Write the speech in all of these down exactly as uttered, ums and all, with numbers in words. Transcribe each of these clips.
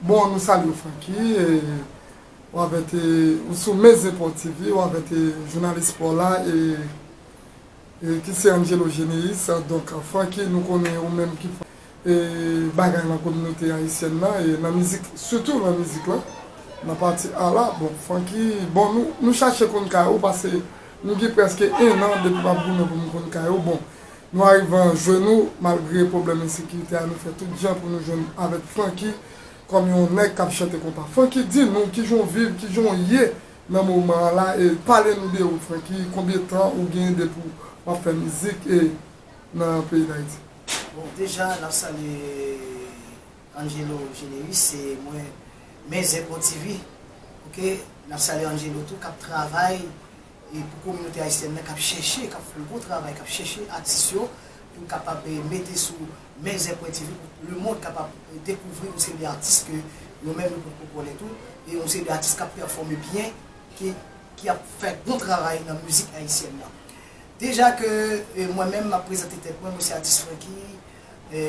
Bon, nou salye w, Francky, e, w avèk, e, ou sou Mezepò T V, w avèk, e, jounalis pa w la, e, e, ki se Angelo Généus. Donk, Francky, nou konnen ou menm ki fè, e, bagay nan kominote ayisyèn nan, e nan mizik, sitou nan mizik la, nan pati a la. Bon, Francky, bon, nou, nou chache konn kay ou, paske nou gen prèske en an depi m ap goumen pou m konn kay ou. Bon, nou arive an jwenn ou, malgre pwoblèm ensekirite a, nou fè tout jan pou nou jwenn avèk Francky kòm yon nèg k ap chante konpa. Francky, di nou kijan w viv, kijan w ye nan moman an la, e pale nou de ou, Francky, konbyen tan ou gen depi w ap fè mizik e nan peyi Dayiti? Bon, deja, n ap salye Angelo Généus, se mwen, Men Zen Bon T V, oke? N ap salye Angelo tou, k ap travay e pou kominote ayisyèn nan, k ap chèche, k ap fè yon gwo travay, k ap chèche atis yo pou l kapab, e, mete sou Men Zen Pwen T V, pou lemonn kapab, e, dekouvri yon seri de atis ke nou menm nou potko konnen tou, e yon seri de atis k ap pèfòme byen, ki, ki ap fè bon travay nan mizik ayisyèn nan. Deja ke, e, mwen menm, m ap prezante tèt mwen, mwen se atis Francky, e,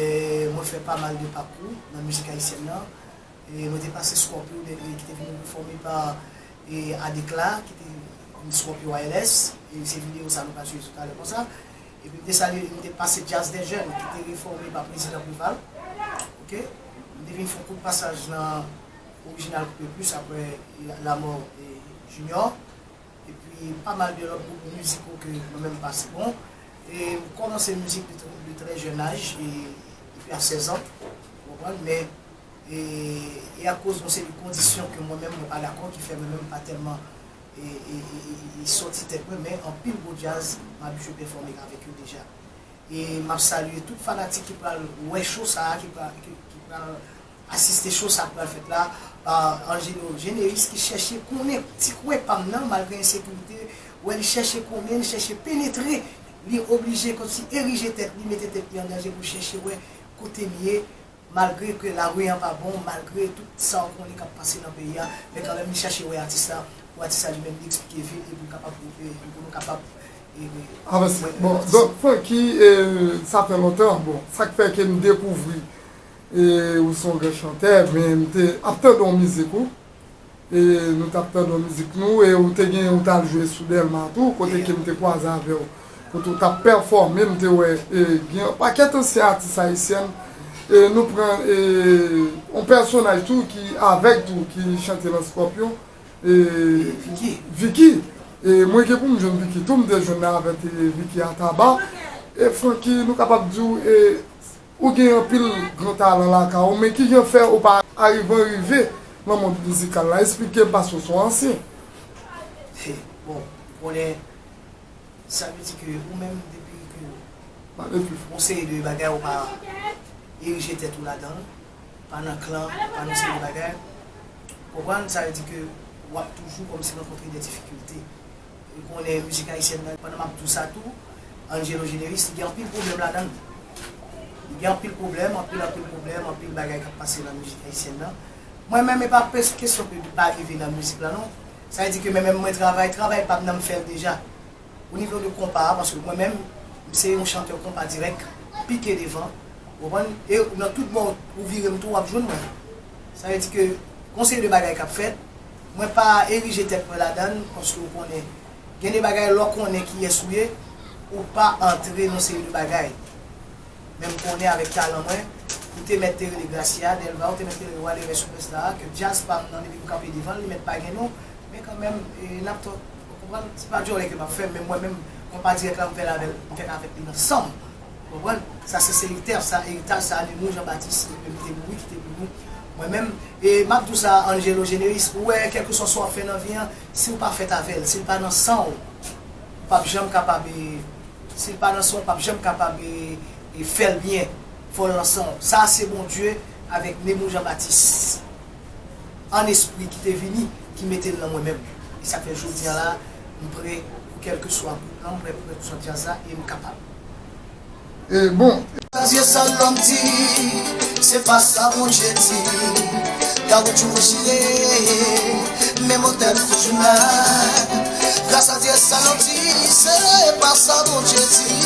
mwen fè pa mal de pakou nan mizik ayisyèn nan. E, mwen te pase Scorpio, de, e, ki te vin refòme pa, e, Adekla, ki te vin Scorpio Y L S, e se videyo sa nou pral jwe sou talè konsa. Epi m te salye, m te pase Jazz des Jeunes, ki te refòme pa Prezidan Preval. Oke? M te vin fè yon kout pasaj nan Original Coupé Plus apre, e, lanmò, e, Junior. Epi pa mal de lòt gwoup miziko ke mwen menm m pase. Bon, e m kòmanse mizik de, de trè jèn aj, e, depi a sèz an, ou konprann, men, e, e akoz yon seri de kondisyon ke mwen menm mwen pa dakò, ki fè mwen menm m pa tèlman, e, e, e, e, e sòti tèt mwen, men anpil gwo djaz m abitye pèfòme avèk yo deja. E m ap salye tout fanatik ki pral wè cho sa a, ki pral, ki, ki pral asiste cho sa k pral fèt la, pa Angelo Généus ki chèche konnen ti kwen pa m nan, malgre ensekirite, wè li chèche konnen, li chèche penetre, li oblije kòmsi erije tèt li, mete tèt li an danje pou chèche wè kote m ye, malgre ke lari an pa bon, malgre tout sa w konnen k ap pase nan peyi a, men kanmenm li chèche wè atis la, pou atis la li menm li eksplike vi l e pou l kapab, e, pou nou kapab, e, e, avanse. Bon, donk, Francky, e, sa fè lontan, bon, sa k fè ke m dekouvri, e, ou se yon gran chantè, men m te ap tande yon mizik ou, e, nou t ap tande yon mizik nou, e ou te gen, ou t al jwe sou Dèlma tou, kote ke m te kwaze avè w, kote ou t ap pèfòme, m te wè, e, gen yon pakèt ansyen atis ayisyèn, e nou pran, e, yon pèsonaj tou ki avèg tou, ki chante nan Scorpio, e, Vicky. Vicky. E mwen gen pou m jwenn Vicky tou, m te jwenn avèk, e, Vicky Ataba. E Francky, nou kapab di w, e, ou gen anpil gran talan lakay ou, men kijan fè ou pa arive, rive nan mond mizikal la? Esplike m, paske w se yon ansyen. Bon, ou konnen, sa vle di ke ou menm, depi ke yon seri de bagay ou pa erije tèt ou ladan l, pa nan klan, pa nan seri de bagay. Konprann? Sa vle di ke w ap toujou kòmsi rankontre de difikilte. Ou konnen mizik ayisyèn nan, pandan m ap di w sa tou, Angelo Généus, li gen anpil pwoblèm ladan l. Li gen anpil pwoblèm, anpil, anpil pwoblèm, anpil bagay k ap pase nan mizik ayisyèn nan. Mwen menm, e pa pes-, kesyon ke li pa rive nan mizik la, non. Sa vle di ke mwen menm, mwen travay, travay pa m nan, m fè l deja. O nivo de konpa a, paske mwen menm, m se yon chantè konpa dirèk, pike devan, ou konprann? E nan tout bò ou vire m tou, w ap jwenn mwen. Sa vle di ke, gon seri de bagay k ap fèt, mwen pa erije tèt mwen ladan l, paske ou konnen, gen de bagay, lè w konnen kiyès ou ye, ou pa antre nan seri de bagay. Men m konnen avèk talan mwen, ou te mèt te rele Gracia Delva, ou te mèt te rele Whatever Superstar, ke djaz pa m nan, depi m kanpe devan l, li mèt pa gen non, men kanmenm, e, n ap t-, ou konprann, se pa djòlè ke m ap fè, men mwen menm, konpa dirèk la, m fè l avè l, m fè l avèk li nan san m, ou konprann? Sa se, se eritè, sa, eritaj sa, Nemou Jean Baptiste, depi li te mouri, kite pou nou. Mwen menm, e m ap di w sa, Angelo Généus, ou wè, kèlkeswa sa w ap fè nan vi an, si w pa fèt avè l, si l pa nan san w, ou p ap janm kapab, e, si l pa nan san w, ou p ap janm kapab, e, e fè l byen. Fò l nan san w. Sa a se Bondye avèk Nemou Jean Baptiste an espri ki te vini, ki mete l nan mwen menm. E sa k fè jodi a la, m prè pou kèlkeswa gwoup lan, m prè pou kèlkeswa djaz la, e m kapab. E bon. Gras a Dye sa lòm di, se pa sa Bondye di. Gade w toujou chire, men motè m toujou la. Gras a Dye sa lòm di, se pa sa Bondye di.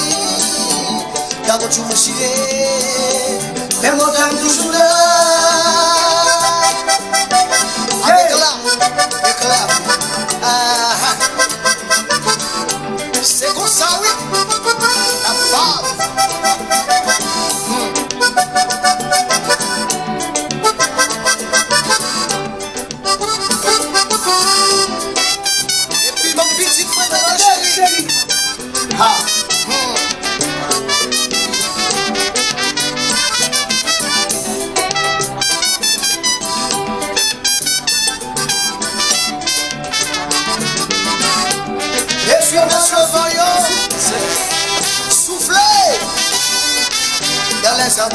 Gade w toujou chire, men motè m toujou la.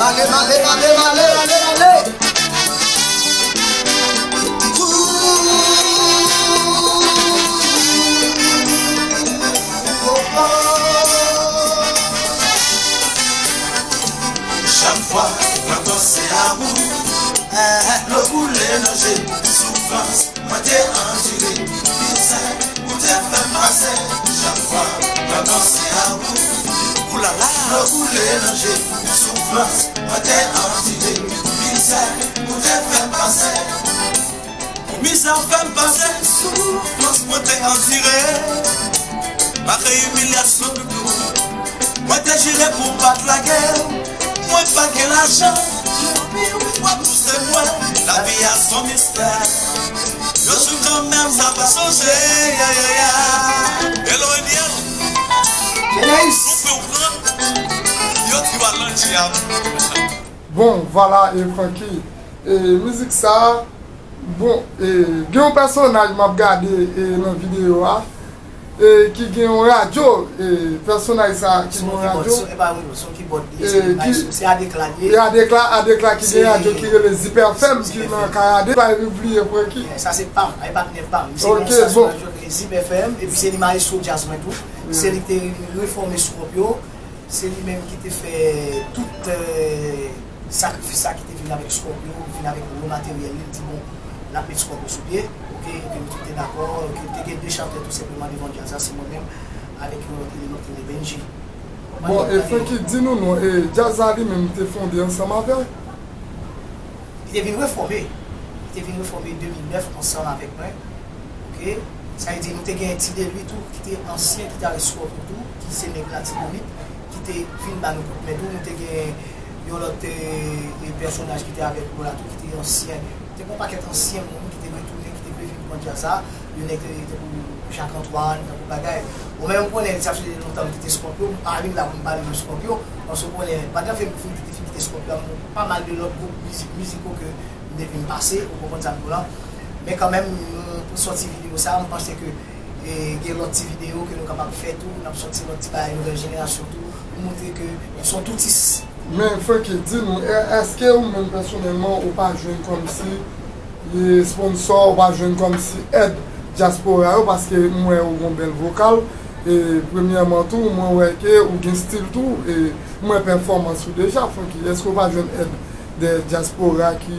Ale, ale, ale, ale, ale, ale. Chak fwa mwen panse a ou, dlo koule nan je m, soufrans mwen te andire, mizè ou te fè m pase. Chak fwa mwen panse a ou, oulala, dlo koule nan je m, soufrans mwen te andire, mizè ou te fè m pase. Mizè w fè m pase, soufrans mwen te andire. Malgre imilyasyon doudou, mwen te jire pou m pa t lage w. Mwen pa gen lajan, w ap pouse mwen. Lavi a s on mistè. Yon jou kanmenm, sa pa sonje, ya, ya, ya. Hello, Eliel. Koupe w pran, yo di w al nan dyab. Bon, vwala, e Francky, e mizik sa a, bon, e gen yon pèsonaj m ap gade, e nan videyo a, e ki gen yon radyo, e pèsonaj sa a ki gen yon radyo, e ki, e Adekla, Adekla ki gen radyo ki rele Zip F M ki nan Kayadé, pa bliye Francky. Sa se pa m, e patnè pa m. Misye gen yon stasyon radyo ki rele Zip F M, epi se li mayestwo djaz mwen tou. Se li ki te refòme Scorpio. Se li menm ki te fè tout, eh, sakrifis sa ki te vin avèk Scorpio, vin avèk gwo materyèl li, li di bon, l ap met Scorpio sou pye, oke, epi nou tout te dakò, oke, te gen de chantè tou senpleman devan djaz la, se mwen menm avèk yon lòt eleman ki rele Benji. Bon, e Francky, di nou non, e djaz la li menm te fonde ansanm avè w? Li te vin refòme. Li te vin refòme de mil nèf ansanm avèk mwen. Oke? Sa vle di, nou te gen Ti Delui tou, ki te ansyen gitaris Scorpio tou, ki se nèg Latibonit, ki te vin ba nou kout men tou. Nou te gen yon lòt, eh, eh, pèsonaj ki te avèk nou la tou, ki te ansyen. Te gen yon pakèt ansyen moun ki te retounen, ki te vle vin pran djaz la. Yon nèg te, te pou Jacques Antoine, tankou bagay. Ou menm, ou konnen, sa fè lontan m kite Scorpio, m pa vin la pou m pale de Scorpio, paske ou konnen, pandan m fin kite, fin kite Scorpio, m gen pa mal de lòt gwoup mizik, miziko ke m te vin pase, ou konprann sa m di w la. Men kanmenm, nou, pou sòti videyo sa, m panse ke, e, gen lòt ti videyo ke nou kapab fè tou, n ap sòti lòt ti bagay nouvèl jenerasyon tou, pou montre ke nou se yon toutis. Men Francky, di nou, è-, èske ou menm pèsonèlman ou pa jwenn kòmsi, e, sponsò, ou pa jwenn kòmsi èd dyaspora yo, paske m wè ou gon bèl vokal, e, premyèman tou, mwen wè ke ou gen stil tou, e, m wè pèfòmans ou deja, Francky. Èske ou pa jwenn èd de dyaspora ki,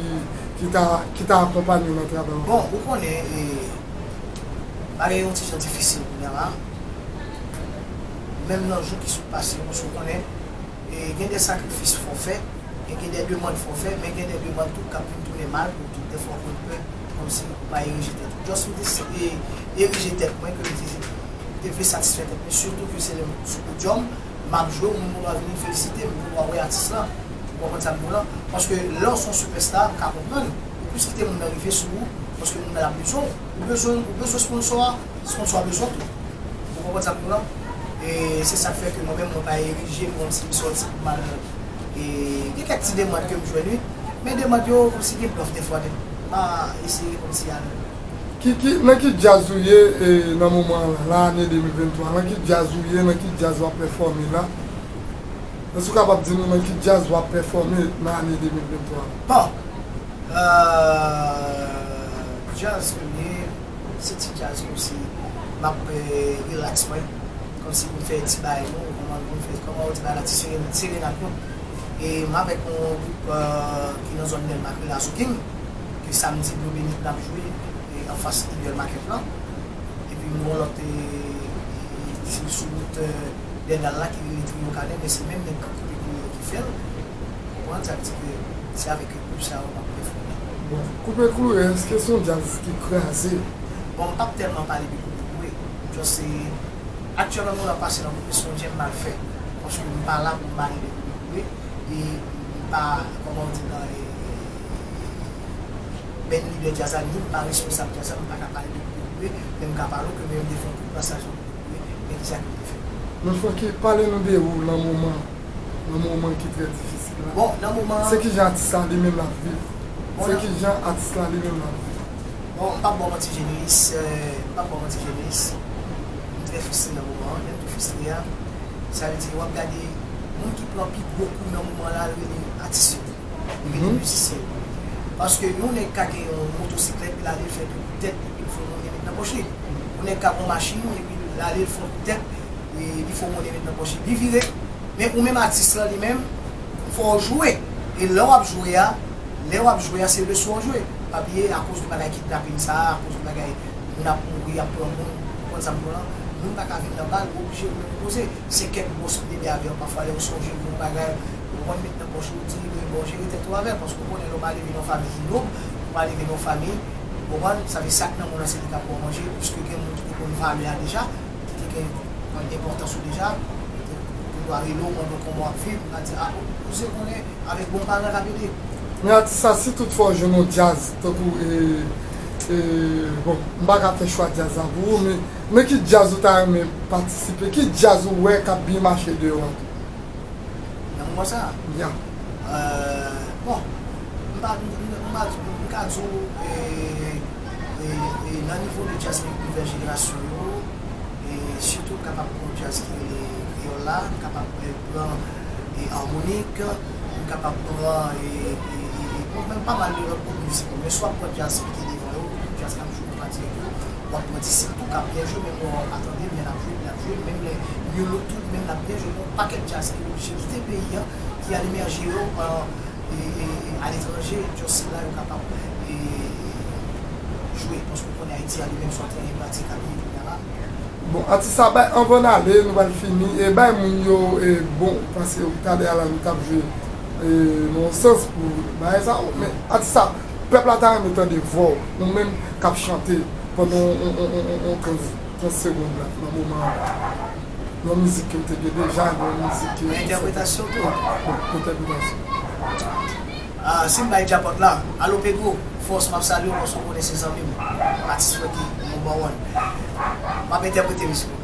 ki ta, ki ta akonpanye w nan travay ou? Bon, ou konnen, e, bagay yo yon ti jan difisil kounye a la. Menm nan jou ki sot pase yo, paske ou konnen, e, gen de sakrifis fò fè, e gen de demann fò fè, men gen de demann tou k ap vin tounen mal pou tou. Dèfwa ou konn pè, kòmsi ou pa erije tèt ou. Just m te s-, e, erije tèt mwen, ke m te, te vle satisfè tèt mwen, sitou ke se lè m sou podyòm, m ap jwe, moun gon dwa vini felisite m, gon dwa wè atis lan. Ou konprann sa m di w lan? Paske lè w se yon sipèsta, m ka konprann, ou plis kite moun nan rive sou ou, paske moun nan ap bezwen w. Ou bezwen, ou bezwen sponsò a, sponsò a bezwen w tou. Ou konprann sa m di w lan? E se sa k fè ke mwen menm, mwen pa erije m kòmsi m sòti pou m al, e, gen kèk ti demann ke m jwenn, wi. Men demann yo, kòmsi gen blòf dèfwa, m pa eseye kòmsi al. Ki, ki, nan ki djaz ou ye, e, nan moman an la, ane de mil venntwa, nan ki djaz ou ye, nan ki djaz w ap pèfòme la? Èske w kapab di nou nan ki djaz w ap pèfòme nan ane de mil venntwa? Bon, euh, djaz ke m ye, se ti djaz kòmsi m ap, eh, relax mwen. Kòmsi pou m fè ti bagay nou, kòman pou m fè, kòman yo di bagay la, ti serenad, serenad nou. E m avèk yon gwoup, eh, ki nan zòn Dèlma, ki rele Azoking, ke samdi Blo Benit n ap jwe, e anfas Eagle Market lan. Epi m gon lòt, eh, sou, sou wout, eh, Dènal la ki rele Trio Kaden, men se menm nèg Koupe Kouri yo ki fè l. Ou konprann? Sa vle di ke se avèk gwoup sa yo m ap pèfòme. Bon, Koupe Kouri, èske se yon djaz ki kraze? Bon, m p ap tèlman pale de Koupe Kouri. Just se, aktyèlman, nou nan pase nan Koupe, se yon djaz m mal fè. Paske m pa la pou m pale de Koupe Kouri. E m pa, kòman w di nan, e, band leader djaz la, ni m pa responsab djaz la, m pa ka pale de Koupe Kouri, men m ka pale w ke mwen menm m te fè yon kout pasaj nan Koupe Kouri, men kisa ke m te fè? Men Francky, pale nou de ou nan moman, nan moman ki trè difisil la. Bon, nan moman. Se kijan atis la li menm l ap viv? Bon, se nan kijan atis la li menm l ap viv? Bon, m p ap ba w manti, Généus, euh, m p ap ba w manti, Généus. M trè fristre nan moman an, lè m tou fristre a. Sa vle di, w ap gade, moun ki pran pi gwo kou nan moman la, l rele atis yo, li rete mizisyen yo. Paske yon nèg ka gen yon motosiklèt, li ale, l fè de kout tèt, epi l fè yon monnen met nan pòch li. Yon nèg ka gen yon machin, epi l ale, l fè yon kout tèt, e li fè yon monnen met nan pòch li. Li vire. Men ou menm atis lan li menm, fò w jwe. E lè w ap jwe a, lè w ap jwe a, se leson w jwe. Pa bliye, akoz de bagay kidnapin sa a, akoz de bagay moun ap mouri, ap pran moun, ou konprann sa m di w lan, moun pa ka vin nan bal, ou oblije ou menm poze. Se kèk bòs ki te byen avè w, pafwa lè yo sonje yon bagay, ou konn met nan pòch ou, di, "Bon, jere tèt ou avè l," paske ou konnen lè w pa leve nan yon fanmi ki nòb, ou pa leve nan yon fanmi, ou konprann, sa vle sa k nan moun nan se li k ap ba w manje, piske gen moun ki te konn valè a deja, ki te gen enpòtans ou deja, ou te, ou te dwa rele w, mande w kòman w ap viv, ou ka di, "A, ou, ou se konnen, avèk bon paran k ap ede." Men atis sa, si toutfwa w jwenn yon djaz, tankou, e, e, bon, m pa ka fè chwa djaz la pou ou, men nan ki djaz ou ta renmen patisipe? Ki djaz ou wè k ap byen mache deyò a tou? Nan moman sa a? Ya. Euh, bon, m pa, m, m, m pa, m ka di w, e, e, e, nan nivo de djaz nouvèl jenerasyon yo, e sitou m kapab pran djaz ki rele kreyòl la, m kapab, e, pran, e, amwonik, m kapab pran, e, e, e, e, bon, menm pa mal de lòt gwoup mizik, men si w ap pran djaz ki te devan yo, djaz k ap jwe nan pati yo, w ap pran Disip tou k ap byen jwe, menm lè w pa tande l, men l ap jwe, l ap jwe, menm lè New Look tou, li menm l ap byen jwe, gen yon pakèt djaz ki oblije kite peyi a, ki al emèje yo, e, e, e, aletranje, just sila yo kapab, e, jwe, paske w konnen Ayiti a li menm se yon teren pratikab li ye kounye a la. Bon, atis sa bay, anvan n ale, nou pral fini, e bay moun yo, e, bon, paske talè a la nou t ap jwe, e, nan yon sans pou bagay sa, men atis sa, pèp la ta renmen tande vwa w, ou menm k ap chante pandan yon, yon, yon, yon, yon trant, trant segonn la, nan moman an. Yon mizik ke m te gen deja, yon mizik ke m te fè. Entèpretasyon tou? Bon, entèpretasyon. Ah, si m bay djapòt la, alo Pedro, fòs, m ap salye w paske w konnen se zanmi m, atis Francky, number one. M ap entèprete mizik ou.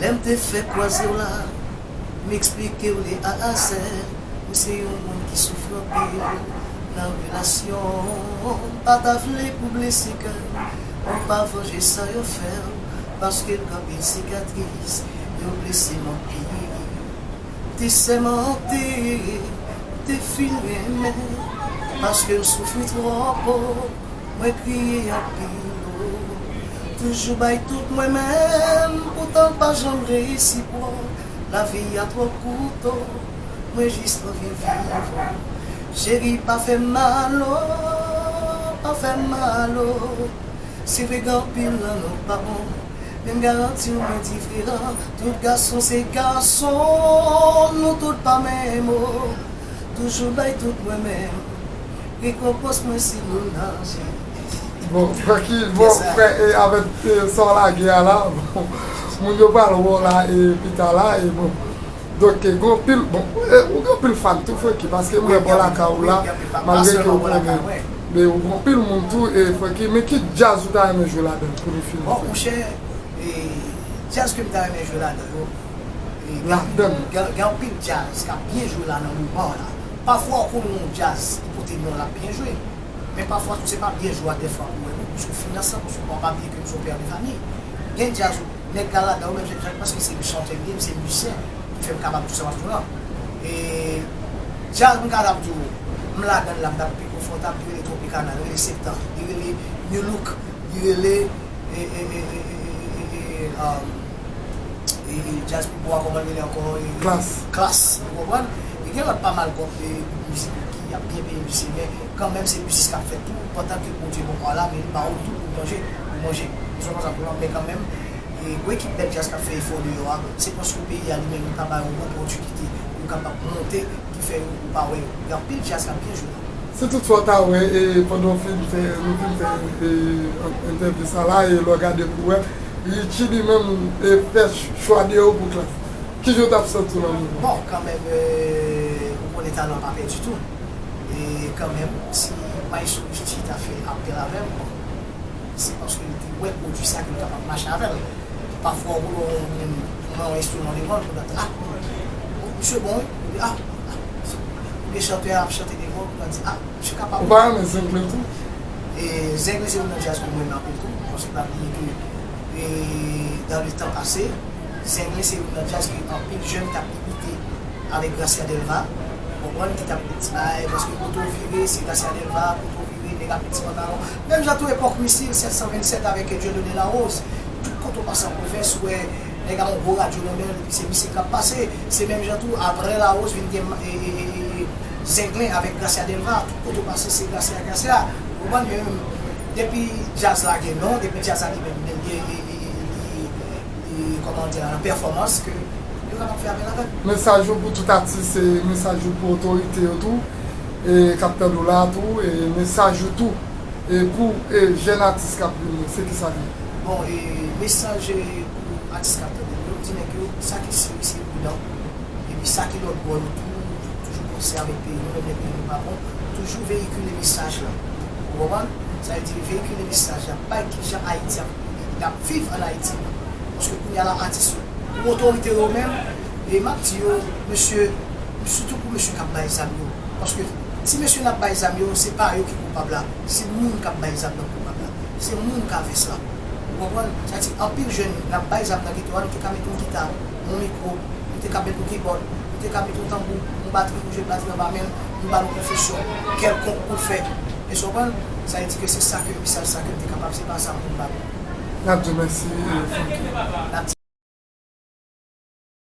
Lè m te fè kwaze w la, m eksplike w de A a Z, m se yon moun ki soufri anpil nan relasyon, m pa ta vle pou blese kè w, pou w pa vanje sa yo fè w, paske l gen anpil sikatris, yo blese m anpil. Te sèmante, te fin renmen, paske m soufri twòp, mwen kriye anpil, o. Toujou bay tout mwen menm, poutan l pa janm reyisi pou w. Lavi a twò kout, o, mwen jis anvi viv, o. Cheri, pa fè m mal, o, pa fè m mal, o. Se vre gen anpil nan nou k pa bon, men m garanti w mwen diferan. Tout gason se gason, nou tout pa menm, o. Toujou bay tout mwen menm, rekonpans mwen si nou nanje. Bon, Francky, bon, frè, e, avèk, e, sa w lage a la, bon, moun yo pral wè w la, e, pita la, e, bon. Donk, e, gen anpil, bon, e, ou gen anpil fan tou, Francky, paske m wè bò lakay ou la, malgre ke ou konnen, men ou gen anpil moun tou, e, Francky, men ki djaz ou ta renmen jwe ladan l pou nou fini? Bon, monchè, e, djaz ke m ta renmen jwe ladan yo, e, gen, gen, gen anpil djaz k ap byen jwe la nan moman la. Pafwa, ou konnen yon djaz, li pote non, l ap byen jwe. Men pafwa tou, se pa byen jwe a dèfwa pou wè non, paske finans lan, paske w pa bliye ke m se yon pè de fanmi. Gen djaz, nèg la ladan yo menm, se paske se yon chantè m ye, se mizisyen ki fè m kapab di sa m ap di w lan. E djaz, m ka ap di w, m ladan l la, m t ap pi konfòtab, li rele Tropicana, li rele Septan, li rele New Look, li rele, e, e, e, e, e, e, e, e, um, e, e, djaz pi bo a, kòman l rele ankò? E, Klass. Klass, ou konprann? E gen lòt pa mal gwòp, e, mizik ki ap byen peye misye, men kanmenm se biznis k ap fèt tou, pandan ke Bondye ba w pa w la, men li ba w tou pou manje, pou manje. Ou konprann sa m di w lan, men kanmenm, e, gon ekip bèl djaz k ap fè efò deyò a, se paske peyi a li menm li pa ba yo opòtinite pou yo kapab monte, ki fè yo ou pa wè yo. Gen anpil djaz k ap byen jwe la. Si toutfwa w ta wè, e, pandan w fin fè, nou fin fè, e, en-, entèvyou sa la, e lè w gade pou wè, Richie li menm, e, fè ch-, chwa deyò pou Klass. Kijan w t ap santi w nan moman? Bon, kanmenm, e, ou konnen talan pa pèdi tou. E kanmenm, si Maestro Richie ta fè apèl avè m, bon, se paske li te wè pwodui sa ke l kapab mache avè l. Pafwa, ou wè yon moun pran yon enstriman devan l, pou l ap di, "Ah, misye bon, wi." Ou di, "Ah, ah." Oubyen chantè a ap chante devan l, pou l ap di, "Ah, misye kapab." Ou pa renmen Zengle tou? E Zengle se youn nan djaz ke mwen renmen anpil tou, paske pa bliye ke, e, dans le temps passé, Zengle se youn nan djaz ke anpil jèn t ap imite avèk Gracia Delva. Konprann ki t ap di bagay, paske kote w vire, se Gracia Delva, kote w vire, nèg ap met ti pantalon. Menm jan tou epòk Misil sèt san vennsèt avèk Dieudonné Larose. Tout kote w pase an pwovens, ou wè nèg ap yon gwo radyo nan men l, epi se misye k ap pase. Se menm jan tou, apre Larose vin gen e, e, e, e, Zenglen avèk Gracia Delva. Tout kote w pase, se Gracia, Gracia. Ou konprann? Men menm, depi djaz la gen non, depi djaz la li menm, li gen e, e, e, li, li, kòman di la, nan pèfòmans ke yo kapab fè apèl avè l. Mesaj ou pou tout atis, e mesaj ou pou otorite yo tou, e k ap tande w la tou, e mesaj ou tou, e pou e jèn atis k ap vini, se kisa l ye? Bon, e mesaj e pou atis k ap tande m yo, m di nèg yo, sa ki sere, sere pridan. Epi sa ki lòt bò yo tou, toujou panse avèk peyi nou, menm lè peyi nou pa bon, toujou veyikile mesaj la. Ou konprann? Sa vle di veyikile mesaj la, bay kijan Ayiti ap, y ap viv ann Ayiti. Paske kounye a la, atis yo, pou otorite yo menm, e m ap di yo, mesye, sitou pou mesye k ap bay zam yo. Paske ti mesye n ap bay zam yo, se pa yo ki koupab la, se moun k ap bay zam nan koupab la, se moun k a vès la. Ou konprann? Sa vle di, anpil jèn n ap bay zam nan geto a, nou te ka mete yon gita, yon mikwo, nou te ka mete yon kibòd, nou te ka mete yon tanbou, yon batri, nou jwe batri anba men l, nou ba l yon konfesyon kèlkonk pou l fè. Èske w konprann? Sa vle di ke se sa ke, mesaj sa ke m te kapab, se pa sa m konn ba nou. N ap di w mèsi, Francky. N ap di